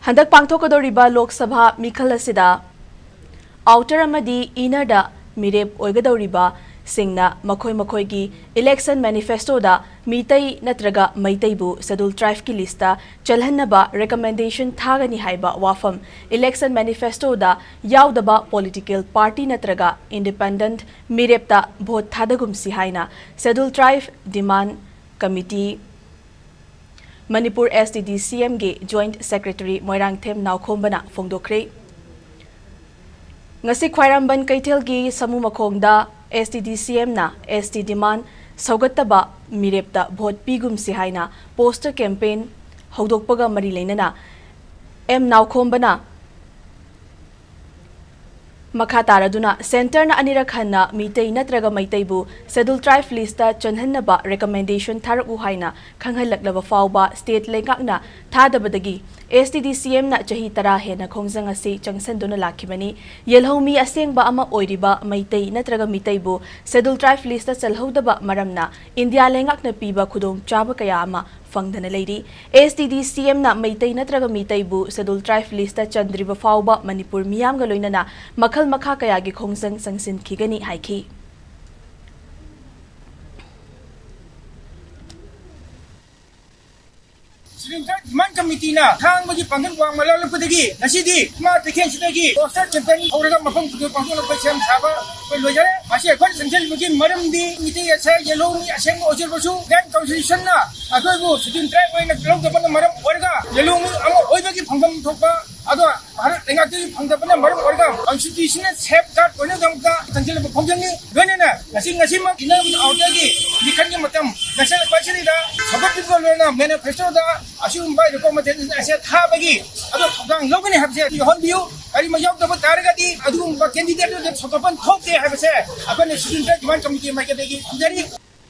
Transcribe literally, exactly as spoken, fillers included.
ꯍꯟꯗꯛ ꯄꯥꯡꯊꯣꯛꯀꯗꯧꯔꯤꯕ ꯂꯣꯛ ꯁꯚꯥ ꯃꯤꯈꯜ ꯑꯁꯤꯗ ꯑꯥꯎꯇꯔ ꯑꯃꯗꯤ ꯏꯅꯔꯗ ꯃꯤꯔꯦꯞ ꯑꯣꯏꯒꯗꯧꯔꯤꯕꯁꯤꯡꯅ ꯃꯈꯣꯏ ꯃꯈꯣꯏꯒꯤ ꯏꯂꯦꯛꯁꯟ ꯃꯦꯅꯤꯐꯦꯁꯇꯣꯗ ꯃꯤꯇꯩ ꯅꯠꯇ꯭ꯔꯒ ꯃꯩꯇꯩꯕꯨ ꯁꯦꯗꯨꯜ ꯇ꯭ꯔꯥꯏꯕꯀꯤ ꯂꯤꯁꯇ ꯆꯜꯍꯟꯅꯕ ꯔꯤꯀꯃꯦꯟꯗꯦꯁꯟ ꯊꯥꯒꯅꯤ ꯍꯥꯏꯕ ꯋꯥꯐꯝ ꯏꯂꯦꯛꯁꯟ ꯃꯦꯅꯤꯐꯦꯁꯇꯣꯗ ꯌꯥꯎꯗꯕ ꯄꯣꯂꯤꯇꯤꯀꯦꯜ ꯄꯥꯔꯇꯤ ꯅꯠꯇ꯭ꯔꯒ ꯏꯟꯗꯤꯄꯦꯟꯗꯦꯟꯠ ꯃꯤꯔꯦꯞꯇ ꯚꯣꯠ ꯊꯥꯗꯒꯨꯝꯁꯤ ꯍꯥꯏꯅ schedule tribe demand committee, Manipur STDCMꯒꯤ ꯖꯣꯏꯟꯠ ꯁꯦꯀ꯭ꯔꯦꯇꯔꯤ ꯃꯣꯏꯔꯥꯡꯊꯦꯝ ꯅꯥꯎꯈꯣꯝꯕꯅ ꯐꯣꯡꯗꯣꯛꯈ꯭ꯔꯦ꯫ ꯉꯁꯤ ꯈ꯭ꯋꯥꯏꯔꯝꯕꯟ ꯀꯩꯊꯦꯜꯒꯤ ꯁꯃꯨ ꯃꯈꯣꯡꯗ STDCMꯅ ST ꯗꯤꯃꯥꯟ ꯁꯧꯒꯠꯇꯕ ꯃꯤꯔꯦꯞꯇ ꯚꯣꯠ ꯄꯤꯒꯨꯝꯁꯤ ꯍꯥꯏꯅ ꯄꯣꯁꯇꯔ ꯀꯦꯝꯄꯦꯟ ꯍꯧꯗꯣꯛꯄꯒ ꯃꯔꯤ ꯂꯩꯅꯅ ꯑꯦꯝ ꯅꯥꯎꯈꯣꯝꯕꯅ ꯃꯈꯥ ꯇꯥꯔꯗꯨꯅ ꯁꯦꯟꯇꯔꯅ ꯑꯅꯤꯔꯛ ꯍꯟꯅ ꯃꯤꯇꯩ ꯅꯠꯇ꯭ꯔꯒ ꯃꯩꯇꯩꯕꯨ ꯁꯦꯗꯨꯜ ꯇ꯭ꯔꯥꯏꯕ ꯂꯤꯁꯇ ꯆꯟꯍꯟꯅꯕ ꯔꯤꯀꯃꯦꯟꯗꯦꯁꯟ ꯊꯥꯔꯛꯎ ꯍꯥꯏꯅ ꯈꯪꯍꯜꯂꯛꯂꯕ ꯐꯥꯎꯕ ꯁ꯭ꯇꯦꯠ ꯂꯩꯉꯥꯛꯅ ꯊꯥꯗꯕꯗꯒꯤ STDCMꯅ ꯆꯍꯤ ꯇꯔꯥ ꯍꯦꯟꯅ ꯈꯣꯡꯖꯪ ꯑꯁꯤ ꯆꯪꯁꯤꯟꯗꯨꯅ ꯂꯥꯛꯈꯤꯕꯅꯤ꯫ ꯌꯦꯜꯍꯧꯃꯤ ꯑꯁꯦꯡꯕ ꯑꯃ ꯑꯣꯏꯔꯤꯕ ꯃꯩꯇꯩ ꯅꯠꯇ꯭ꯔꯒ ꯃꯤꯇꯩꯕꯨ ꯁꯦꯗꯨꯜ ꯇ꯭ꯔꯥꯏꯕ ꯂꯤꯁꯇ ꯆꯜꯍꯧꯗꯕ ꯃꯔꯝꯅ ꯏꯟꯗꯤꯌꯥ ꯂꯩꯉꯥꯛꯅ ꯄꯤꯕ ꯈꯨꯗꯣꯡꯆꯥꯕ ꯀꯌꯥ ꯑꯃ ꯐꯪꯗꯅ ꯂꯩꯔꯤ꯫ STDCMꯅ ꯃꯩꯇꯩ ꯅꯠꯇ꯭ꯔꯒ ꯃꯤꯇꯩꯕꯨ ꯁꯦꯗꯨꯜ ꯇ꯭ꯔꯥꯏꯕ ꯂꯤꯁꯇ ꯆꯟꯗ꯭ꯔꯤꯕ ꯐꯥꯎꯕ ꯃꯅꯤꯄꯨꯔ ꯃꯤꯌꯥꯝꯒ ꯂꯣꯏꯅꯅ ꯃꯈꯜ ꯃꯈꯥ ꯀꯌꯥꯒꯤ ꯈꯣꯡꯖꯪ ꯆꯪꯁꯤꯟꯈꯤꯒꯅꯤ ꯍꯥꯏꯈꯤ꯫ ꯁꯦꯗꯨꯜ ꯇ꯭ꯔꯥꯏꯕ ꯗꯤꯃꯥꯟ ꯀꯃꯤꯇꯤꯅ ꯈꯥꯡꯕꯒꯤ ꯄꯥꯡꯒꯜ ꯋꯥꯡꯃ ꯂꯥꯛꯂꯛꯄꯗꯒꯤ ꯉꯁꯤꯗꯤ ꯏꯃꯥ ꯀꯩꯊꯦꯜꯁꯤꯗꯒꯤ ꯄꯣꯁꯇꯔ ꯀꯦꯝꯄꯦꯟ ꯍꯧꯔꯒ ꯃꯐꯝ ꯈꯨꯗꯤꯡ ꯄꯥꯡꯊꯣꯛꯅꯕ ꯁꯦꯝ ꯁꯥꯕ ꯑꯩꯈꯣꯏ ꯂꯣꯏꯖꯔꯦ꯫ ꯃꯁꯤ ꯑꯩꯈꯣꯏꯅ ꯆꯪꯁꯤꯜꯂꯤꯕꯒꯤ ꯃꯔꯝꯗꯤ ꯃꯤꯇꯩ ꯑꯁꯦ ꯌꯦꯜꯍꯧꯃꯤ ꯑꯁꯦꯡꯕ ꯑꯣꯏꯖꯔꯕꯁꯨ ꯏꯟꯗꯤꯌꯥꯟ ꯀꯟꯁꯇꯤꯇ꯭ꯌꯨꯁꯟꯅ ꯑꯩꯈꯣꯏꯕꯨ ꯁꯦꯗꯨꯜ ꯇ꯭ꯔꯥꯏꯕ ꯑꯣꯏꯅ ꯂꯧꯗꯕꯅ ꯃꯔꯝ ꯑꯣꯏꯔꯒ ꯌꯦꯜꯍꯧꯃꯤ ꯑꯃ ꯑꯣꯏꯕꯒꯤ ꯐꯪꯐꯝ ꯊꯣꯛꯄ ꯑꯗꯣ ꯚꯥꯔꯠ ꯂꯩꯉꯥꯛꯇꯒꯤ ꯐꯪꯗꯕꯅ ꯃꯔꯝ ꯑꯣꯏꯔꯒ ꯀꯟꯁꯇꯤꯇ꯭ꯌꯨꯁꯟꯅ ꯁꯦꯐ ꯒꯥꯔꯗ ꯑꯣꯏꯅꯕꯒꯤꯗꯃꯛꯇ ꯆꯪꯁꯤꯜꯂꯛꯄ ꯈꯣꯡꯖꯪꯅꯤ꯫ ꯂꯣꯏꯅꯅ ꯉꯁꯤ ꯉꯁꯤꯃꯛ ꯏꯟꯗꯤꯌꯥꯟ ꯑꯥꯎꯇꯔꯒꯤ ꯃꯤꯈꯜꯒꯤ ꯃꯇꯝ ꯅꯛꯁꯜꯂꯛꯄ ꯑꯁꯤꯗ ꯁꯧꯒꯠꯄꯤꯕꯒ ꯂꯣꯏꯅꯅ ꯃꯦꯅꯤꯐꯦꯁꯇꯣꯗ ꯑꯁꯤꯒꯨꯝꯕ ꯔꯤꯀꯃꯦꯟꯗꯦꯁꯟ ꯑꯁꯤ ꯊꯥꯕꯒꯤ ꯑꯗꯣ ꯊꯧꯗꯥꯡ ꯂꯧꯒꯅꯤ ꯍꯥꯏꯕꯁꯦ ꯌꯥꯎꯍꯟꯕꯤꯌꯨ꯫ ꯀꯔꯤꯒꯨꯝꯕ ꯌꯥꯎꯗꯕ ꯇꯥꯔꯒꯗꯤ ꯑꯗꯨꯒꯨꯝꯕ ꯀꯦꯟꯗꯤꯗꯦꯠ ꯑꯗꯨ ꯁꯧꯒꯠꯐꯝ ꯊꯣꯛꯇꯦ ꯍꯥꯏꯕꯁꯦ ꯑꯩꯈꯣꯏꯅ ꯁꯦꯗꯨꯜ ꯇ꯭ꯔꯥꯏꯕ ꯗꯤꯃꯥꯟ ꯀꯃꯤꯇꯤ ꯃꯥꯏꯀꯩꯗꯒꯤ ꯊꯝꯖꯔꯤ꯫